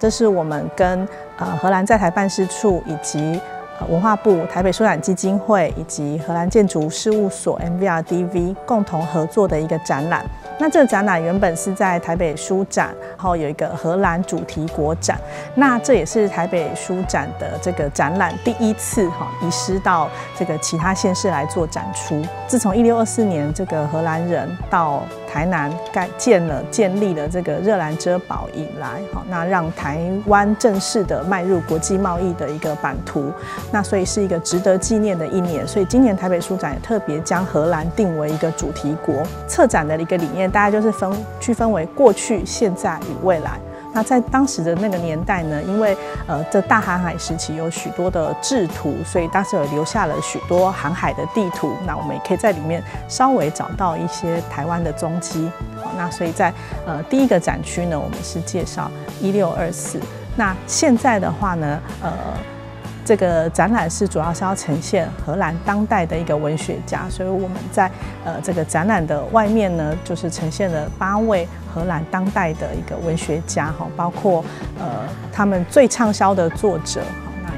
這是我們跟荷蘭在台辦事處以及文化部台北書展基金會以及荷蘭建築事務所 MVRDV 共同合作的一個展覽。那這個展覽原本是在台北書展，然後有一個荷蘭主題國展。那這也是台北書展的這個展覽第一次哈移師到這個其他縣市來做展出。自從1624年這個荷蘭人到台南蓋建了建立了這個熱蘭遮堡以來，好，那讓台灣正式的邁入國際貿易的一個版圖。那所以是一個值得紀念的一年。所以今年台北書展也特別將荷蘭定為一個主題國。策展的一個理念，大概就是分區分為過去、現在與未來。那在當時的那個年代呢，因為這大航海時期有許多的製圖，所以當時有留下了許多航海的地圖。那我們也可以在裡面稍微找到一些台灣的蹤跡。好，那所以在第一個展區呢，我們是介紹1624。那現在的話呢，這個展覽是主要是要呈現荷蘭當代的一個文學家，所以我們在這個展覽的外面呢，就是呈現了8位荷蘭當代的一個文學家哈，包括他們最暢銷的作者。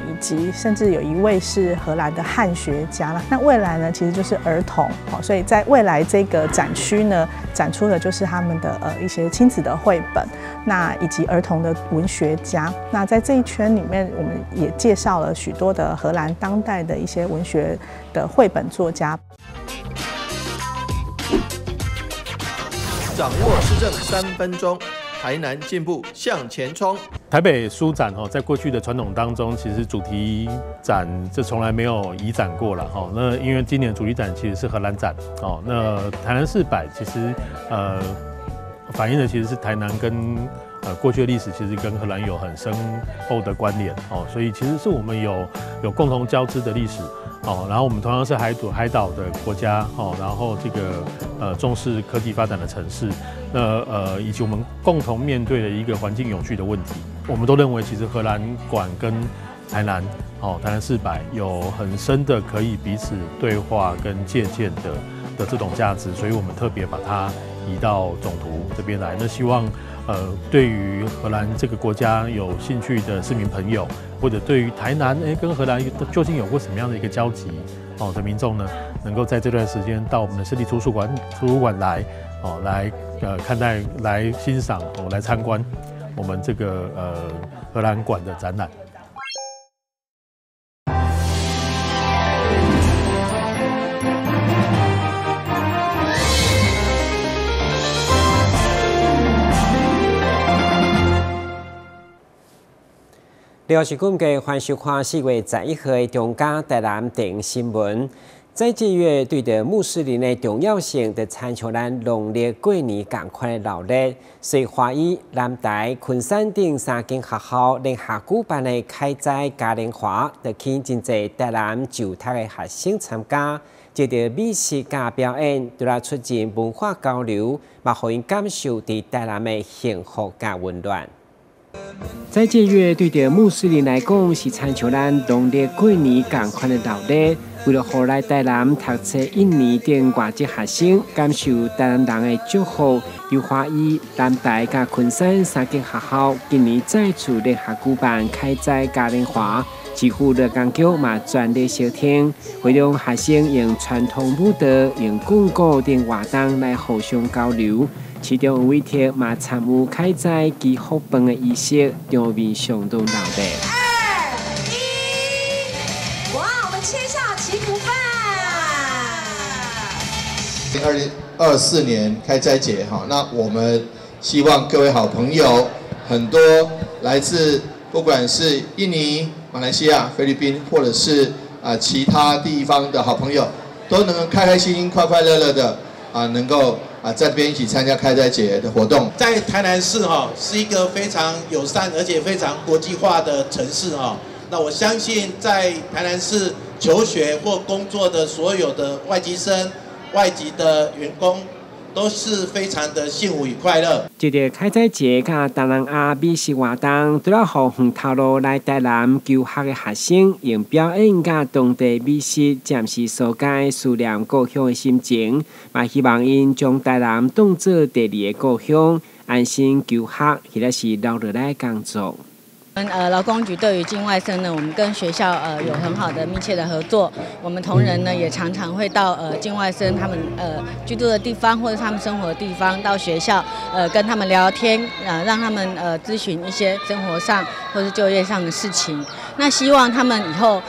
以及甚至有一位是荷蘭的漢學家了。那未來呢，其實就是兒童，所以在未來這個展區呢，展出的就是他們的一些親子的繪本，那以及兒童的文學家。那在這一圈裡面，我們也介紹了許多的荷蘭當代的一些文學的繪本作家。掌握市政3分鐘。台南進步向前衝。台北書展哦，在過去的傳統當中，其實主題展這從來沒有移展過了哈。那因為今年主題展其實是荷蘭展哦，那台南市擺其實反映的其實是台南跟過去的歷史其實跟荷蘭有很深厚的關聯哦，所以其實是我們有共同交織的歷史哦。然後我們同樣是海島的國家哦，然後這個重視科技發展的城市。那以及我們共同面對的一個環境永續的問題，我們都認為其實荷蘭館跟台南哦，台南市擺有很深的可以彼此對話跟借鑑的這種價值，所以我們特別把它移到總圖這邊來。那希望對於荷蘭這個國家有興趣的市民朋友，或者對於台南跟荷蘭究竟有過什麼樣的一個交集哦的民眾呢，能夠在這段時間到我們的市立圖書館來哦來看待、來欣賞、哦來參觀我們這個荷蘭館的展覽。廖是今嘅歡收看4月11號的中嘉台南電新聞。齋戒月對著穆斯林的重要性，就親像咱農曆過年仝款的鬧熱。所以華醫、南台、昆山等三間學校聯合舉辦的開齋嘉年華，就吸引真濟台南就讀的學生參加，藉著美食佮表演，除了促進文化交流，嘛予𪜶感受佇台南的幸福佮溫暖。齋戒月對著穆斯林來講，是親像咱農曆過年仝款的鬧熱。為了予來台南讀冊印尼等外籍學生感受台南人的祝福，由華醫、南台佮昆山三間學校今年再次聯合舉辦開齋嘉年華，市府勞工局嘛全力相挺，會讓學生用傳統舞蹈、用棍鼓等活動來互相交流。市長委託嘛參與開齋祈福飯的儀式，場面相當熱鬧。二一，哇！我們切下祈福飯。2024年開齋節哈，那我們希望各位好朋友，很多來自不管是印尼、馬來西亞、菲律賓，或者是啊其他地方的好朋友，都能開開心心、快快樂樂的啊，能夠啊在這邊一起參加開齋節的活動。在台南市哈，是一個非常友善而且非常國際化的城市哈。那我相信在台南市求學或工作的所有的外籍生、外籍的員工，都是非常的幸福與快樂。這個開齋節佮東南亞美食活動，除了予遠頭路來台南求學的學生用表演佮當地美食暫時疏解思念故鄉的心情，嘛希望𪜶將台南當做第二个故鄉，安心求學，或者是留落來工作。勞工局對於境外生呢，我們跟學校有很好的密切的合作。我們同仁呢也常常會到境外生他們居住的地方或者他們生活的地方，到學校跟他們聊天，讓他們諮詢一些生活上或是就業上的事情。那希望他們以後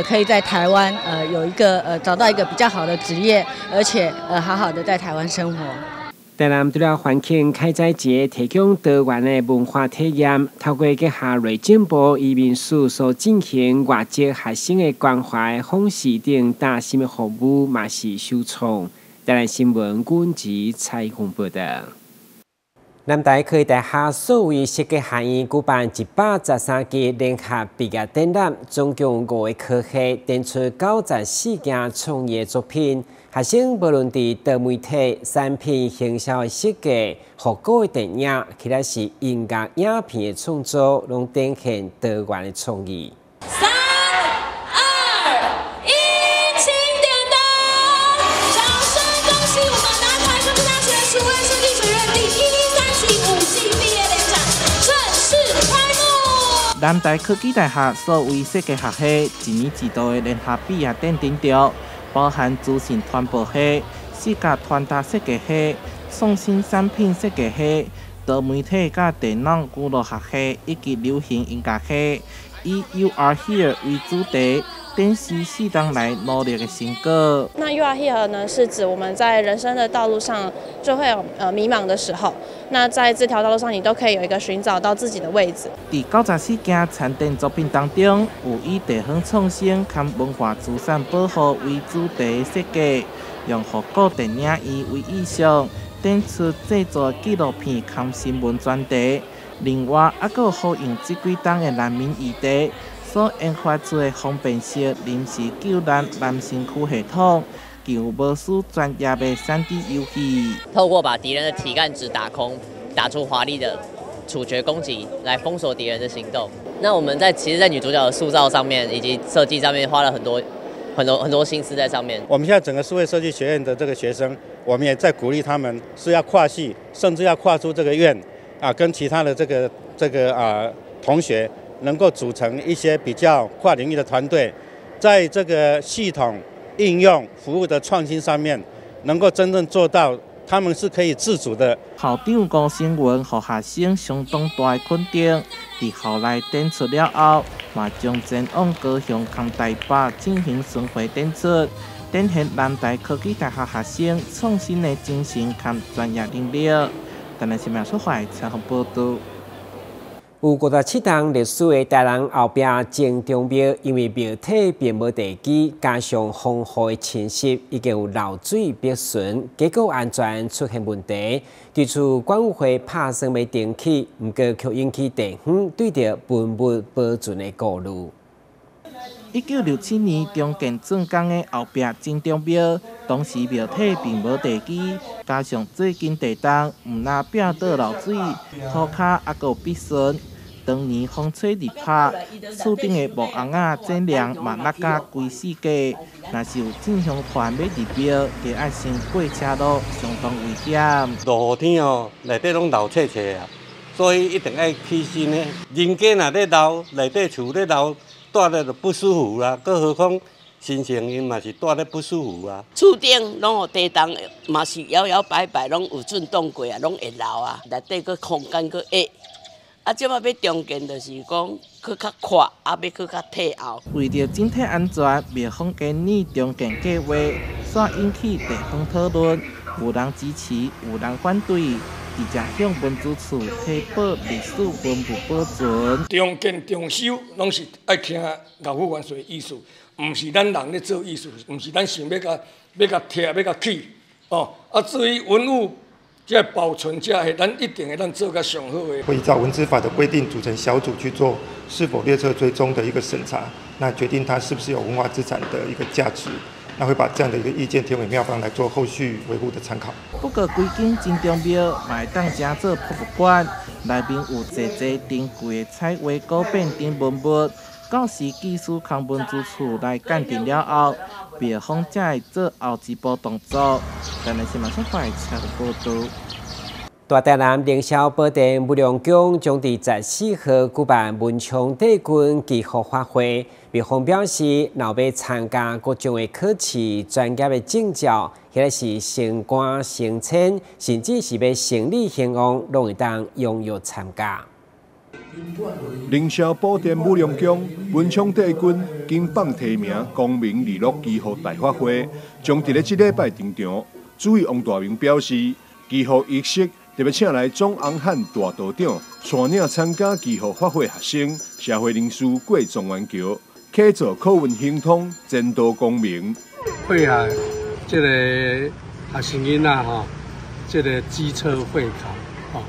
可以在台灣有一個找到一個比較好的職業，而且好好的在台灣生活。台南除了歡慶開齋節，提供多元的文化體驗，透過結合內政部移民署所進行外籍學生的關懷、訪視等貼心的服務，嘛是首創。台南新聞阮吉采訪報導。南台科技大學數位設計學院舉辦113屆聯合畢業展覽，總共五個科系展出94件創意作品。學生無論佇多媒體、產品行銷的設計、復古的電影，或者是音樂影片的創作，攏展現多元的創意。三、二、一，請點燈！掌聲恭喜我們南台科技大學數位設計學院第113期5系畢業聯展正式開幕。南台科技大學數位設計學系一年一度的聯合畢業展展場，包含資訊傳播系、視覺傳達設計系、創新產品設計系、多媒體佮電腦娛樂學系以及流行音樂系，以 You Are Here 為主題，展示四冬來努力的成果。那 You Are Here 呢，是指我們在人生的道路上就會有迷茫的時候，那在這條道路上，你都可以有一個尋找到自己的位置。佇94件參展作品當中，有以地方創生佮文化資產保護為主題設計，用復古電影院為意象，展出製作紀錄片佮新聞專題。另外，猶閣呼應這幾冬的難民議題，所研發出的方便式臨時救難攔身軀系統，更有無輸專業的3D 遊戲。透過把敵人的體幹值打空，打出華麗的處決攻擊，來封鎖敵人的行動。那我們在其實，在女主角的塑造上面以及設計上面，花了很多很多很多心思在上面。我們現在整個數位設計學院的這個學生，我們也在鼓勵他們是要跨系，甚至要跨出這個院啊，跟其他的這個同學能夠組成一些比較跨領域的團隊，在這個系統應用服務的創新上面，能夠真正做到，他們是可以自主的。校長吳成文予學生相當大的肯定，佇校內展出了後，嘛將前往高雄和台北進行巡迴展出，展現南台科技大學學生創新的精神和專業能力。台南新聞出發採訪報導。有57冬歷史的台南後壁鄭中廟，因為廟體並無地基，加上風雨的侵襲，已經有漏水、破損，結構安全出現問題。對此管委會拍算欲重起，毋過卻引起地方對著文物保存的顧慮。1967年重建竣工的後壁鄭中廟，當時廟體並無地基，加上最近地動，毋但壁倒漏水，塗跤猶閣有破損。當年風吹日拍，厝頂的木尪仔頂梁嘛落甲規四界。若是有進香團欲入廟，就愛先過車路，相當危險。落雨天哦，內底攏漏脆脆啊，所以一定愛起新的。人家若咧漏，內底厝咧漏，蹛咧就不舒服啦。閣何況神聖𪜶嘛是蹛咧不舒服啊。厝頂攏予地動，嘛是搖搖擺擺，攏有震動過啊，攏會漏啊。內底閣空間閣狹。啊，這擺欲重建，就是講閣較闊，啊，欲閣較退後。為著整體安全，廟方建議重建計畫，煞引起地方討論，有人支持，有人反對，直接向文資處提報歷史文物保存。重建重修，攏是愛聽老夫元帥意思，毋是咱人咧做意思，毋是咱想欲共欲共拆欲共起，哦。啊，至於文物。這保存這個，咱一定會當做較上好的。會依照文資法的規定，組成小組去做是否列冊追蹤的一個審查，那決定它是不是有文化資產的一個價值，那會把這樣的一個意見提給廟方來做後續維護的參考。不過，規間鄭中廟嘛會當成做博物館，內面有濟濟珍貴的彩畫古變等文物，到時技師和文資處來鑑定了後，廟方才會做後一步動作。台南新聞小快採訪報導。大台南凌霄寶殿無量宮將佇14號舉辦文昌帝君祈福法會。廟方表示，若欲參加各種的考試、專業的證照，或者是升官升遷，甚至是欲生意興旺，攏會當踴躍參加。凌霄寶殿無量宮文昌帝君金榜題名功名利祿祈福大法會，將佇咧這禮拜登場。主委王大明表示，祈福儀式特別請來總紅漢大道長帶領參加祈福法會學生、社會人士過狀元橋，啟造考運亨通、前途光明。配合這个學生囡仔吼，這个基測會考吼，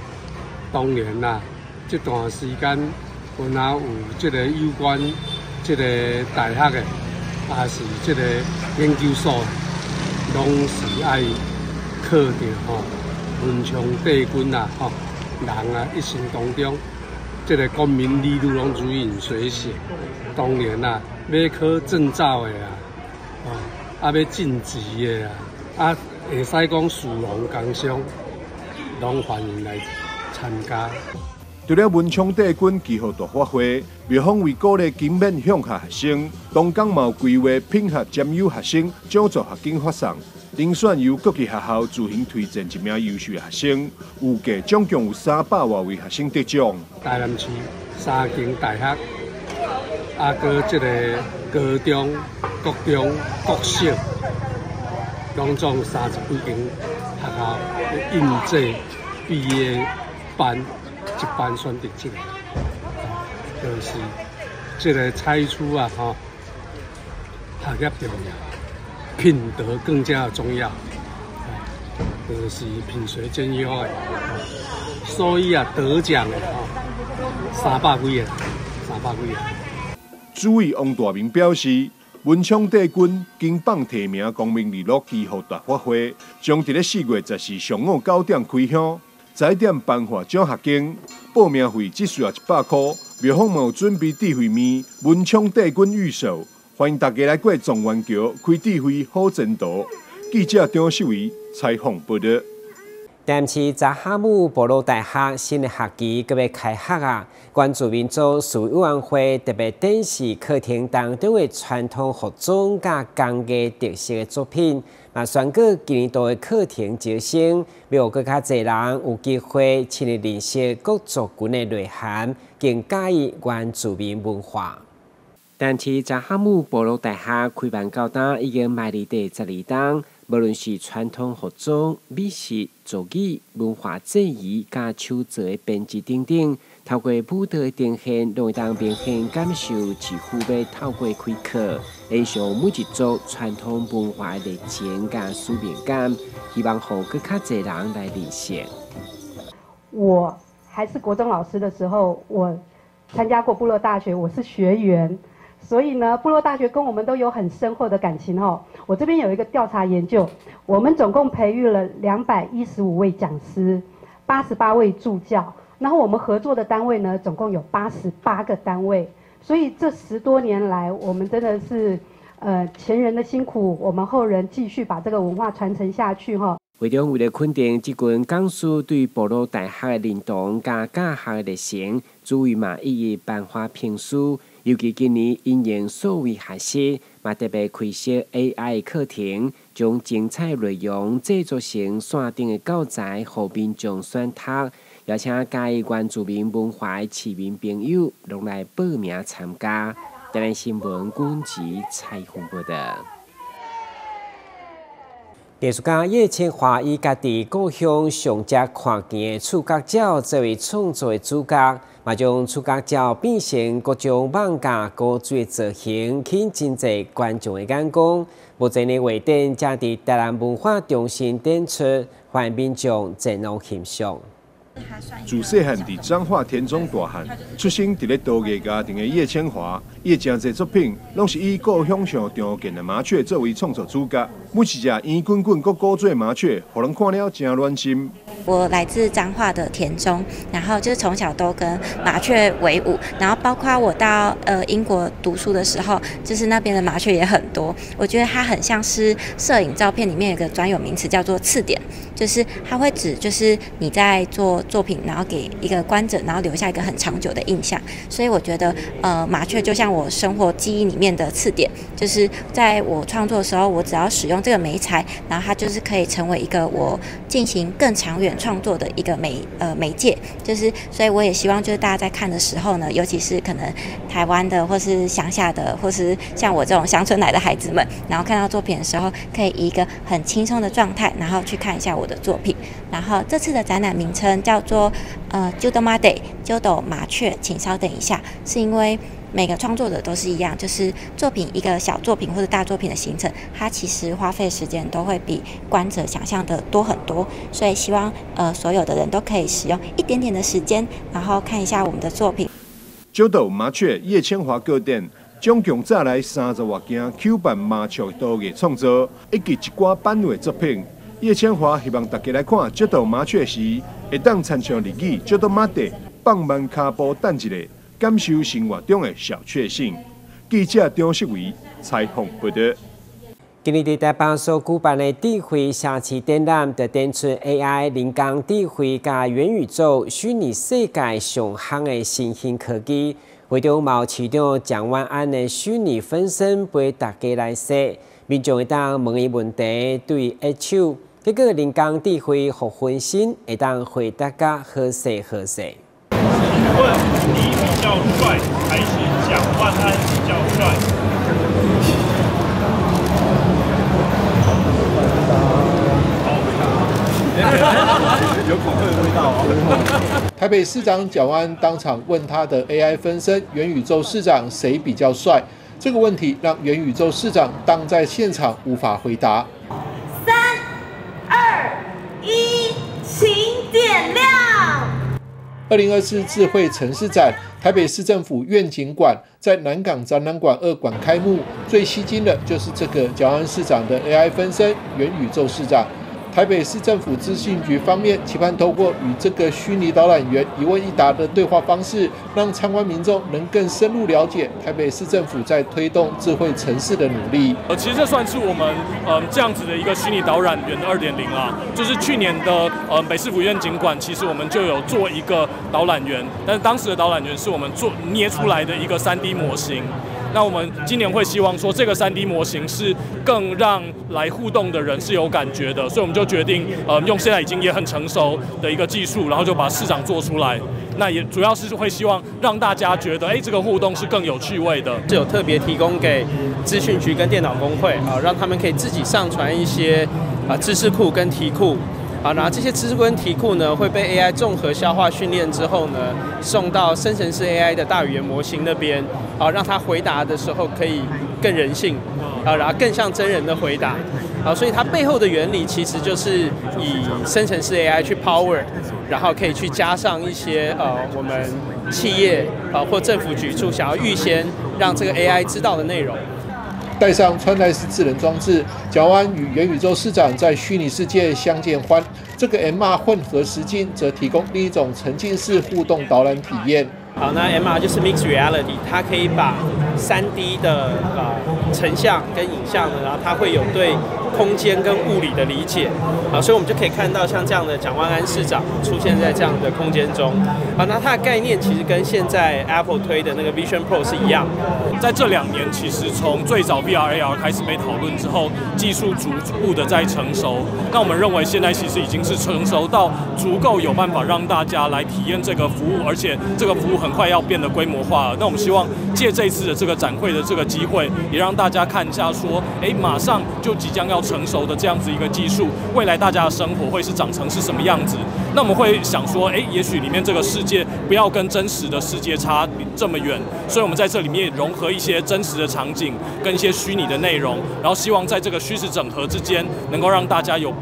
當然啦，這段時間有若有這个有關這个大學的，抑是這个研究所，攏是愛靠著吼。文昌帝君啊，吼，人啊一生當中，這个功名利祿攏如影隨形。當然啦，欲考證照的啊，哦，啊欲晉級的啊，啊會使講士農工商，攏歡迎來參加。除了文昌帝君祈福大法會，廟方為鼓勵勤勉向學學生，同工嘛有規劃品學兼優學生獎助學金發送。遴選由各級學校自行推薦一名優秀學生，預計總共有300外位學生得獎。台南市三間大學，啊，閣這个高中、國中、國小，攏總30幾間學校的應屆畢業班，一班選擇這个，就是這个採取啊，吼，學業重要。品德更加重要，就是品學兼優的，所以啊，得獎的吼，300幾个，300幾个。主委王大明表示，文昌帝君金榜題名功名利祿祈福大法會，將佇咧4月14上午9點開香，11點頒發獎學金，報名費只需要100塊。廟方嘛有準備智慧麵、文昌帝君御壽。歡迎大家來過狀元橋，開智慧好前途。記者張秀儀採訪報導。台南市查哈姆部落大學新的學期閣欲開學啊！原住民族事務委員會特別展示課程當中的傳統服裝佮工藝特色的作品，嘛宣告今年度的課程招生，欲予閣較濟人有機會深入認識各族群的內涵，更佮意原住民文化。台南市查哈姆部落大學開辦到今已經邁入第12冬，無論是傳統服裝、美食、族語、文化祭儀、佮手作的編織等等，透過舞蹈的呈現，攏會當明顯感受，似乎欲透過開課，延續每一族傳統文化的熱情佮使命感，希望予閣較濟人來認識。我還是國中老師的時候，我參加過部落大學，我是學員。所以呢，部落大學跟我們都有很深厚的感情哦。我這邊有一個調查研究，我們總共培育了215位講師，88位助教，然後我們合作的單位呢，總共有88個單位。所以這10多年來，我們真的是，前人的辛苦，我們後人繼續把這個文化傳承下去哈。會長為了肯定這群講師對部落大學的認同佮教學的熱誠，主委嘛一一頒發聘書。尤其今年因應數位學習，嘛特別開設 AI 課程，將精彩內容製作成線頂的教材，予民眾選讀。邀請佮意原住民文化的市民朋友，攏來報名參加。台南新聞軍籍採訪報導。藝術家葉千華以家己故鄉上隻看見的觸角鳥作為創作的主角，嘛將觸角鳥變成各種艋舺古錐的造型，吸引真濟觀眾的眼光。目前的畫展正佇台南文化中心展出，歡迎民眾前往欣賞。自細漢佇彰化田中大漢，出生佇咧陶藝家庭的葉千華，伊的誠濟作品攏是以故鄉上常見的麻雀作為創作主角。每一隻圓滾滾閣古錐麻雀，予人看了誠暖心。我來自彰化的田中，然後就是從小都跟麻雀為伍，然後包括我到英國讀書的時候，就是那邊的麻雀也很多。我覺得它很像是攝影照片裡面有個專有名詞叫做刺點，就是它會指就是你在做作品，然後給一個觀者，然後留下一個很長久的印象。所以我覺得麻雀就像我生活記憶裡面的刺點，就是在我創作的時候，我只要使用這個媒材，然後它就是可以成為一個我進行更長遠創作的一個媒介，就是所以我也希望就是大家在看的時候呢，尤其是可能台灣的或是鄉下的，或是像我這種鄉村來的孩子們，然後看到作品的時候，可以以一個很輕鬆的狀態，然後去看一下我的作品。然後這次的展覽名稱叫做ちょっと待って，ちょっと麻雀，請稍等一下，是因為每個創作者都是一樣，就是作品一個小作品或者大作品的形成，它其實花費時間都會比觀者想象的多很多，所以希望所有的人都可以使用一點點的時間，然後看一下我們的作品。九斗麻雀葉千華個展，總共載來30外件 Q 版麻雀陶藝創作，以及一寡版畫作品。葉千華希望大家來看九斗麻雀時，會當親像日語ちょっと待って放慢跤步等一下。感受生活中的小確幸。記者張世維採訪報道。今日佇台北所舉辦的智慧城市展覽，就展出 AI 人工智慧佮元宇宙虛擬世界上夯的新興科技。會中嘛有市長蔣萬安的虛擬分身陪大家來踅，民眾會當問伊問題，對伊握手，結果人工智慧予分身會當回答甲好勢好勢。請問你比較帥，還是蔣萬安比較帥？有恐嚇的味道哦。台北市長蔣萬安當場問他的 AI 分身元宇宙市長誰比較帥？這個問題讓元宇宙市長當在現場無法回答。3、2、1，請點亮。2024智慧城市展，台北市政府願景館在南港展覽館2館開幕。最吸睛的就是這個蔣萬安市長的 AI 分身元宇宙市長。台北市政府資訊局方面期盼透過與這個虛擬導覽員一問一答的對話方式，讓參觀民眾能更深入了解台北市政府在推動智慧城市的努力。其實這算是我們這樣子的一個虛擬導覽員的2.0啦。就是去年的北市府願景館，其實我們就有做一個導覽員，但是當時的導覽員是我們做捏出來的一個3D 模型。那我們今年會希望說，這個3D 模型是更讓來互動的人是有感覺的，所以我們就決定，用現在已經也很成熟的一個技術，然後就把市長做出來。那也主要是會希望讓大家覺得，這個互動是更有趣味的。是有特別提供給資訊局跟電腦工會啊，讓他們可以自己上傳一些知識庫跟題庫。好，然後這些知識跟題庫呢，會被 AI 綜合消化訓練之後呢，送到生成式 AI 的大語言模型那邊，好，讓它回答的時候可以更人性，啊，然後更像真人的回答，好，所以它背後的原理其實就是以生成式 AI 去 power，然後可以去加上一些我們企業啊或政府局處想要預先讓這個 AI 知道的內容。戴上穿戴式智能裝置，蔣萬安與元宇宙市長在虛擬世界相見歡。這個 MR 混合實境則提供另一種沉浸式互動導覽體驗。好，那 MR 就是 Mixed Reality，它可以把 3D 的成像跟影像呢，然後它會有對空間跟物理的理解，啊，所以我們就可以看到像這樣的蔣萬安市長出現在這樣的空間中，啊，那它的概念其實跟現在 Apple 推的那個 Vision Pro 是一樣的。在這2年，其實從最早 VR AR 開始被討論之後，技術逐步的在成熟。那我們認為現在其實已經是成熟到足夠有辦法讓大家來體驗這個服務，而且這個服務很快要變得規模化了。那我們希望借這次的這個展會的這個機會，也讓大家看一下，說，馬上就即將要成熟的這樣子一個技術，未來大家的生活會是長成是什麼樣子？那我們會想說，也許裡面這個世界不要跟真實的世界差這麼遠，所以我們在這裡面融合一些真實的場景跟一些虛擬的內容，然後希望在這個虛實整合之間，能夠讓大家有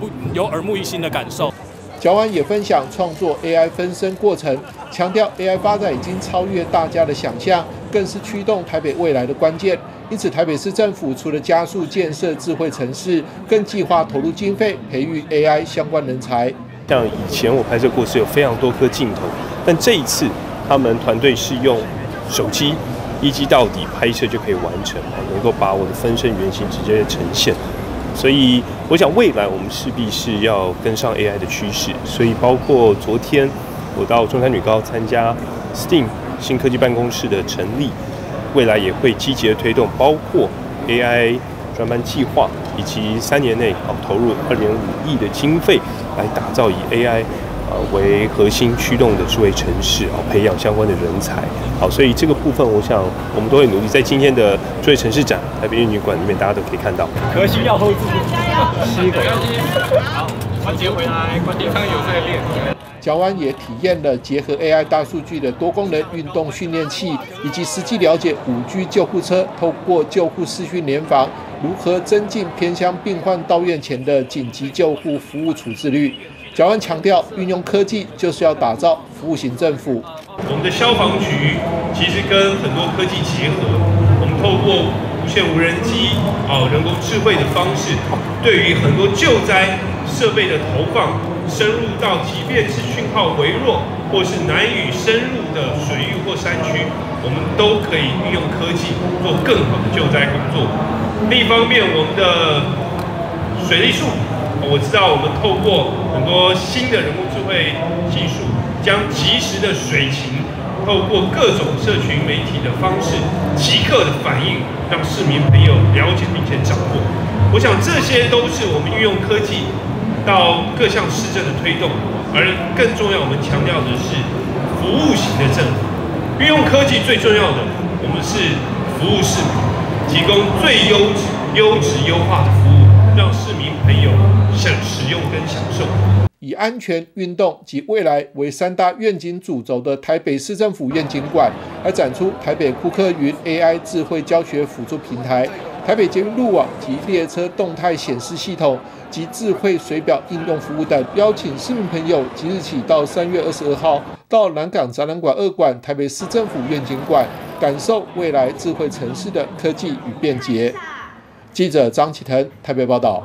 耳目一新的感受。蔣萬安也分享創作 AI 分身過程，強調 AI 發展已經超越大家的想象，更是驅動台北未來的關鍵。因此，台北市政府除了加速建設智慧城市，更計劃投入經費培育 AI 相關人才。像以前我拍攝過是有非常多顆鏡頭，但這一次他們團隊是用手機一機到底拍攝就可以完成，能夠把我的分身原型直接呈現。所以我想未來我們勢必是要跟上 AI 的趨勢，所以包括昨天我到中山女高參加 STEAM 新科技辦公室的成立，未來也會積極的推動，包括 AI 專班計劃，以及3年內投入2.5億的經費來打造以 AI 為核心驅動的智慧城市，培養相關的人才。好，所以這個部分，我想我們都會努力，在今天的智慧城市展台北願景館裡面，大家都可以看到。可惜要 hold 住，好，關節回來，關節剛有在練。蔣萬安也體驗了結合 AI 大數據的多功能運動訓練器，以及實際了解5G 救護車透過救護視訊聯防，如何增進偏鄉病患到院前的緊急救護服務處置率。蔣萬安強調，運用科技就是要打造服務型政府。我們的消防局其實跟很多科技結合，我們透過無線無人機、人工智慧的方式，對於很多救災設備的投放，深入到即便是訊號微弱或是難以深入的水域或山區，我們都可以運用科技做更好的救災工作。另一方面，我們的水利署，我知道我們透過很多新的人工智慧技術，將即時的水情透過各種社群媒體的方式，即刻的反應，讓市民朋友了解並且掌握。我想這些都是我們運用科技到各項市政的推動，而更重要，我們強調的是服務型的政府。運用科技最重要的，我們是服務市民，提供最優質、優質優化的服務，讓市民朋友享使用跟享受。以安全、運動及未來為三大願景主軸的台北市政府願景館，還展出台北庫克雲 AI 智慧教學輔助平台、台北捷運路網及列車動態顯示系統及智慧水表應用服務等，邀請市民朋友即日起到3月22號到南港展覽館二館台北市政府願景館，感受未來智慧城市的科技與便捷。記者張啟騰台北報道。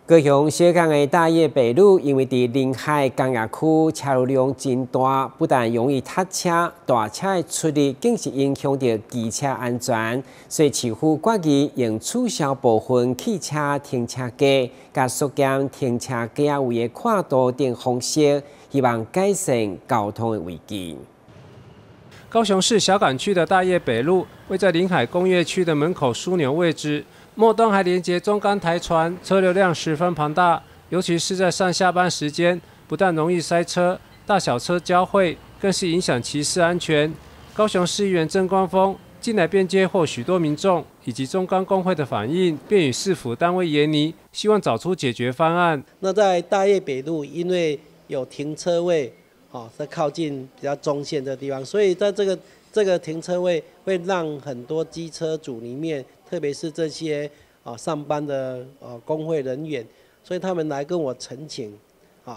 高雄小港的大業北路，因為佇臨海工業區車流量真大，不但容易塞車，大車的出入更是影響著機車安全，所以市府決議用取消部分汽車停車格，佮縮減停車格位的闊度等方式，希望改善交通的危機。高雄市小港區的大業北路，位在臨海工業區的門口樞紐位置。末端還連接中鋼台船，車流量十分龐大，尤其是在上下班時間，不但容易塞車，大小車交匯，更是影響騎士安全。高雄市議員鄭光峰近來便接獲許多民眾以及中鋼工會的反映，便與市府單位研擬，希望找出解決方案。那在大業北路，因為有停車位，在靠近比較中線的地方，所以在這個停車位會讓很多機車族裡面，特別是這些上班的工會人員，所以他們來跟我陳情，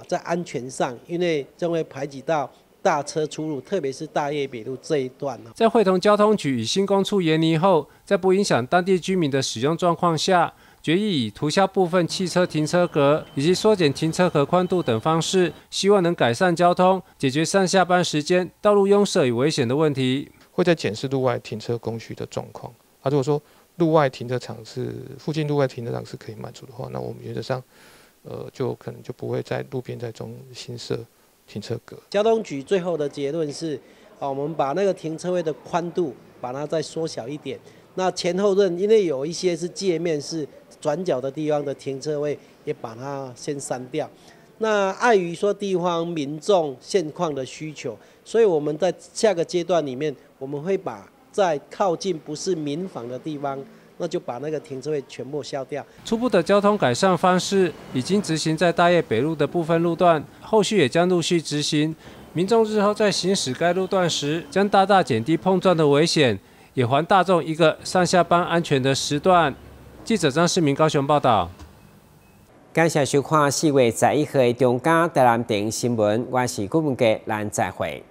在安全上，因為將會排擠到大車出入，特別是大業北路這一段。在會同交通局與新工處研擬後，在不影響當地居民的使用狀況下，決議以塗銷部分汽車停車格以及縮減停車格寬度等方式，希望能改善交通，解決上下班時間道路擁塞與危險的問題。會再檢視路外停車供需的狀況。如果說路外停車場是附近路外停車場是可以滿足的話，那我們原則上，就可能就不會在路邊再中新設停車格。交通局最後的結論是，我們把那個停車位的寬度把它再縮小一點。那前後潤，因為有一些是界面是轉角的地方的停車位，也把它先刪掉。那礙於說地方民眾現況的需求，所以我們在下個階段裡面，我們會把在靠近不是民房的地方，那就把那個停車位全部消掉。初步的交通改善方式已經執行在大業北路的部分路段，後續也將陸續執行。民眾日後在行駛該路段時，將大大減低碰撞的危險，也還大眾一個上下班安全的時段。記者張世明高雄報道。感謝收看4月11號的中嘉台南電視新聞，我是顧文傑，咱再會。